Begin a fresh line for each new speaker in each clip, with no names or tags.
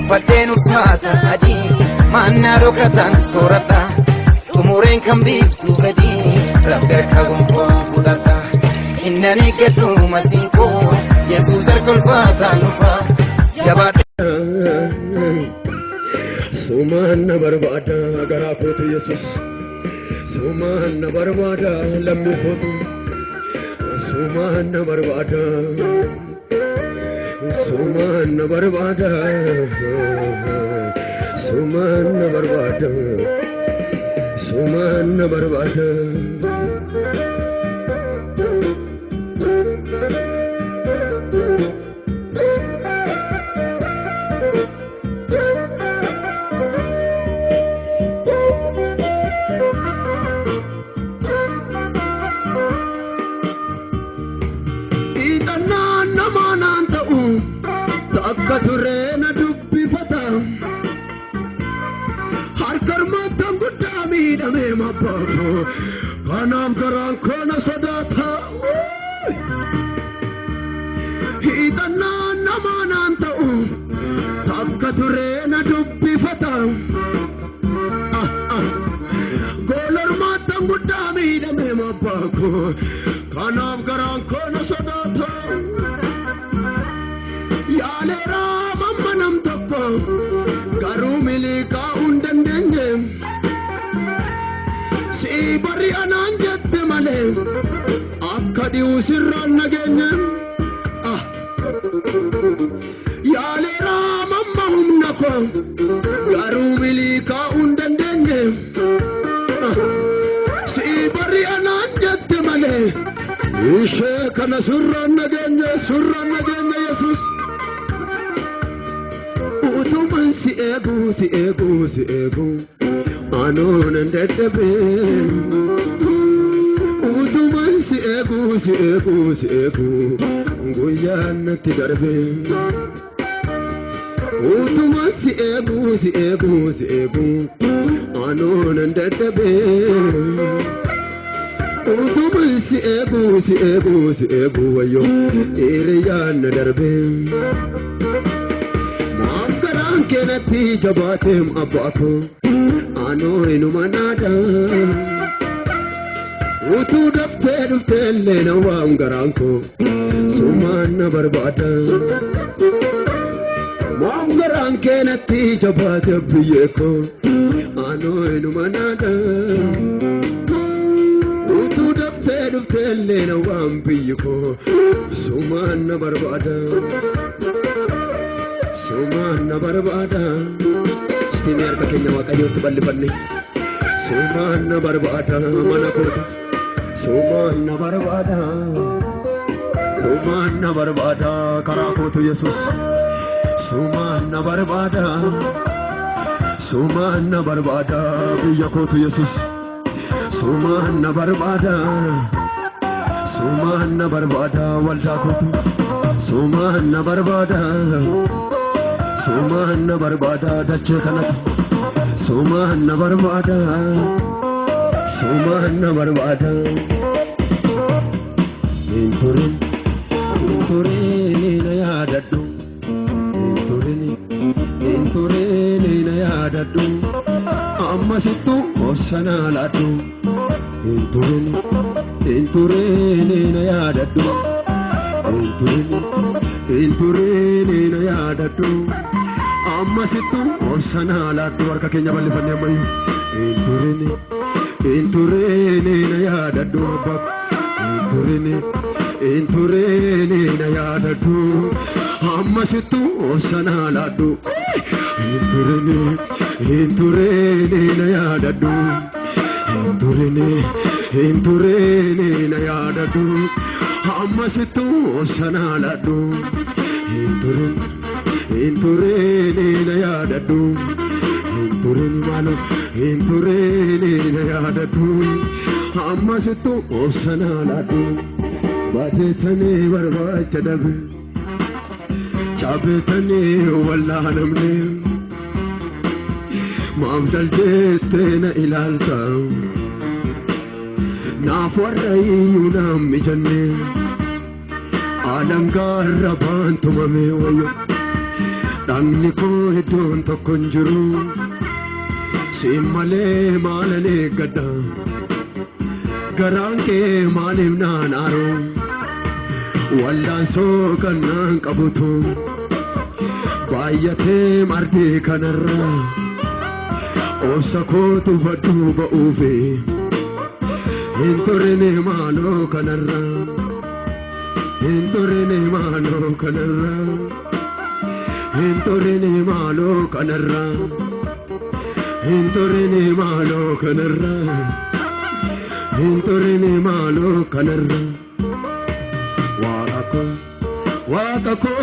Uffadheen uffata adii maannaa dhokataan sooradha. Xumureen kan biiftuu gadi Rabbi harka gonfoo fudhadha. Innan eeggadhu masiinqoo Yesuus harka ulfaataan dhufa. Jabaadha.
Sumaan na barbaada garaa kootu Yesus. Sumaan na barbaada lammii kootu. Sumaan na barbaada. Sumaan na barbaada. Sumaan na barbaada. Sumaan na barbaada. Hiixannaan namaa naan ta'u takka turee na dubbifata. Harka hirmaattan guddaa miidhamee mabbaako. Kanaaf garaan koo na sodaata. Hiixannaan namaa naan ta'u takka turee na dubbifata. Goola hirmaattan guddaa miidhamee mabbaako. Kanaaf garaan koo na sodaata. Yaaleera mamma nam tokko garuu miliqaa'uu hin dandeenye. Si barri anaan jette malee akka dhi'u sirraan nageenye. Ah. Yaaleera mamma humna koo garuu miliqaa'uu hin dandeenye. Ah. Si barri anaan jette malee ishee kana sirraan nageenye, sirraan nageenye Yesuus. Utuman si eegu, si eegu, si eegu anuun hin dadhabee. Utuman si eegu, si eegu, si eegu guyyaan natti darbee. Utuman si eegu, si eegu, si eegu anuun hin dadhabee. Utuman si eegu, si eegu, si eegu wayyoo hiriyyaan na darbee. Maaf garaan kee natti jabaateem abbaa koo anoo inuma naada. Utuu daftee dhuftee illee na waam garaan koo sumaan na barbaada. Maaf garaan kee natti jabaate biyyee koo anoo inuma naada. Utuu daftee dhuftee illee na waam biyyi koo sumaan na barbaada. Sumaan na barbaada. Istiimii harka keenya Waaqayyootti bal'ifanne. Sumaan na barbaada mana koota. Sumaan na barbaada. Sumaan na barbaada karaa kootu Yesus. Sumaan na barbaada. Sumaan na barbaada biyya kootu Yesus. Sumaan na barbaada. Sumaan na barbaada waldaa kootu. Sumaan na barbaada. Sumaan na barbaada dachee kanatti. Sumaan na barbaada. Sumaan na barbaada. Hin turin, hin turin na yaadadhu. Hin turin, hin turin na yaadadhu. Ammasittu obsanaa laadhu. Hin turin, hin turin na yaadadhu. Hin turin, hin turin na yaadadhu. Ammasittu obsanaa laadhu. Harka keenya bal'ifannee ammayyuu. Hin turin, hin turin na yaadadhu abbaa. Hin turin, hin turin na yaadadhu. Ammasittu obsanaa laadhu. Hin turin, hin turin na yaadadhu. Hin turin, hin turin na yaadadhu. Ammasittu obsanaa laadhu. Hin turin, hin turin na yaadadhu. Hin turin maaloo, hin turin na yaadadhu. Ammasittu obsanaa laadhu. Baateetanii barbaacha dhabe. Caabeetanii wallaalamne. Maaf jaljeettee na ilaalta. Naaf warra iyyuu naaf mijanne. Alangaarra baan tumame wayyo. Dhagni koo iddoon tokko hin jiru. Siin malee maalan eeggadha? Garaan kee maaliif naan aaru? Wallaansoo kan naan qabutu baay'atee mardii kanarra. Obsa kootu badduu ba'uufi hin turine maaloo kanarra. Hin turine maaloo kanarra. Hin turine maaloo kanarra. Hin turine maaloo kanarra. Hin turine maaloo kanarra. Waaqa koo, Waaqa koo,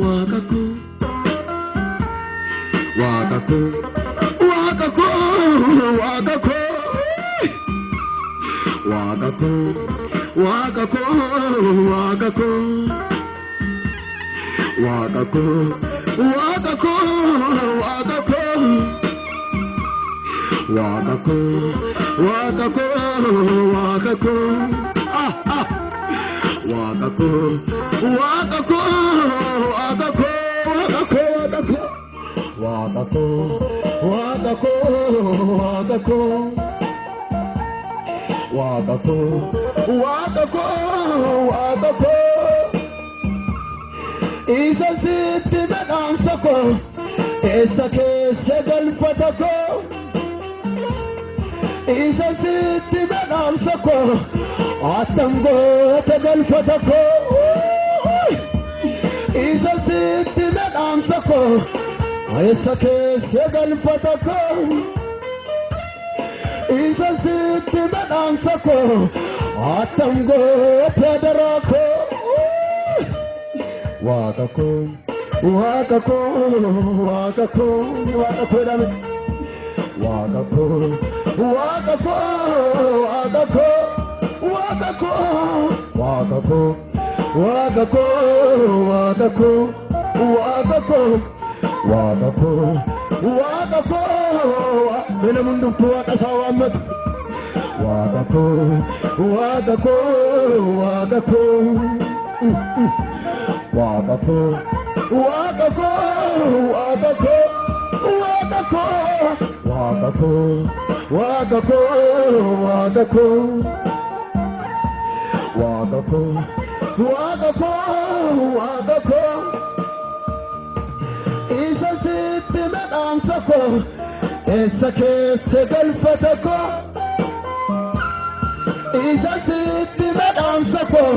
Waaqa koo. Waaqa koo, Waaqa koo, Waaqa koo. Waaqa koo, Waaqa koo, Waaqa koo. Waaqa koo, Waaqa koo, Waaqa koo. Waaqa koo, Waaqa koo, Waaqa koo. Ah, ah. Waaqa koo, Waaqa koo, Waaqa koo, Waaqa koo, Waaqa koo. Waaqa koo, Waaqa koo, Waaqa koo. Waaqa koo, Waaqa koo, Waaqa koo. Isa sitti badhaamsa koo, eessa keessa galfata koo. Isa sitti badhaamsa koo, attam goota galfata koo. Isa sitti badhaamsa koo, eessa keessa galfata koo. Isa sitti badhaamsa koo, attam goota daraa koo. Waaqa koo, Waaqa koo, Waaqa koo, Waaqa koo jedhame. Waaqa koo, Waaqa koo, Waaqa koo, Waaqa koo, Waaqa koo, Waaqa koo, Waaqa koo, Waaqa koo, Waaqa koo, Waaqa koo. Mina hundumtuu Waaqa isaa waammatu. Waaqa koo, Waaqa koo, Waaqa koo. Waaqa koo, Waaqa koo, Waaqa koo, Waaqa koo, Waaqa koo, Waaqa koo, Waaqa koo. Waaqa koo, Waaqa koo, Waaqa koo. Isa sitti badhaamsa koo, eessa keessa galfata koo. Isa sitti badhaamsa koo,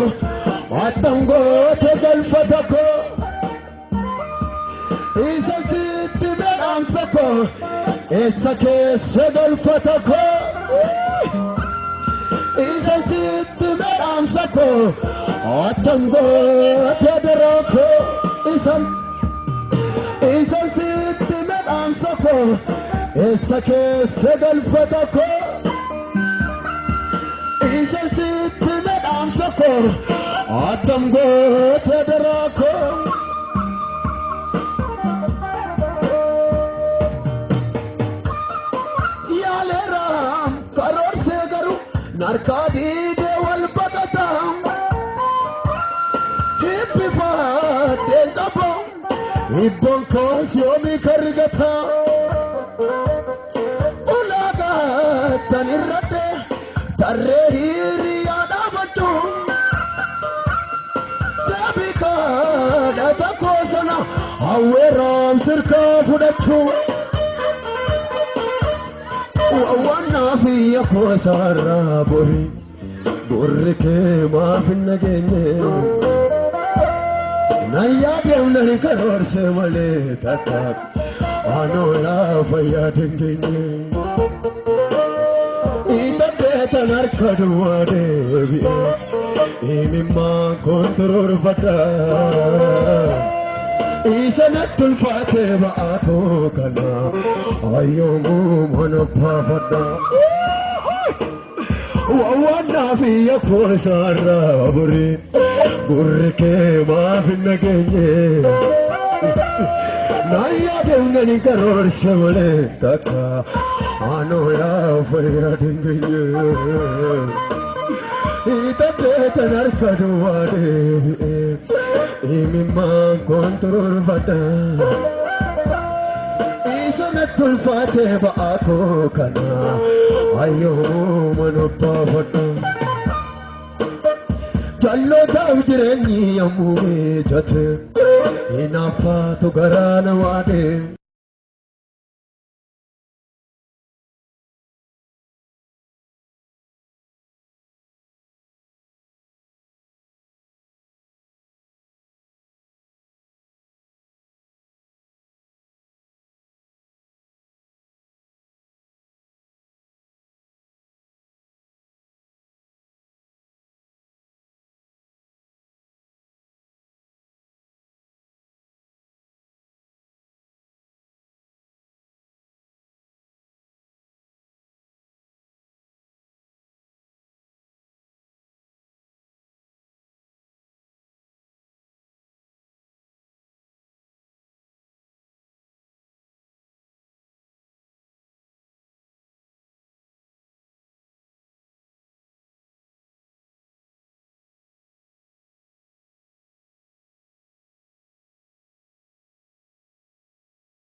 attam goote galfata koo. Isa sitti badhaamsa koo, eessa keessa galfata koo. Isa sitti badhaamsa koo, attam goote daraa koo. Isa sitti badhaamsa koo, eessa keessa galfata koo. Isa sitti badhaamsa koo, attam goote daraa koo. Yaaleeraam karoorsee garuu narkaa diidee wal baqataa. Hibbifadheen qaba hibboon koos yoomii kargataa. Ulaagaa tan irratti tarree hiriyaa dhaabadhu. Deebii kadhata koo sana hawweeraam sirkaa fudhachuu. Wawwannaa fi yakoosaarraa bori gurri kee maaf hin nageenye. Nayyaa deemnan karoorse malee takka anoo laafa yaada hin geenye. Itaddeetan harka duwwaa deebi'e imimmaan kontiroorfadha. Isa natti ulfaatee ba'aa koo kana ayyoomuu mana baafadha. Wawwannaa fi yakoosaarraa bori gurri kee maaf hin nageenye. Nayyaa deemnani karoorse malee takka anoo laafa yaada hin geenye. Itaddeetan harka duwwaa deebi'e Imimmaan koon tururfadha. Isa natti ulfaate ba'aa koo kana ayyooma nobbaafadha. Jallootaaf jireenyi yommuu mijate, hinaaffaatu garaa na waade.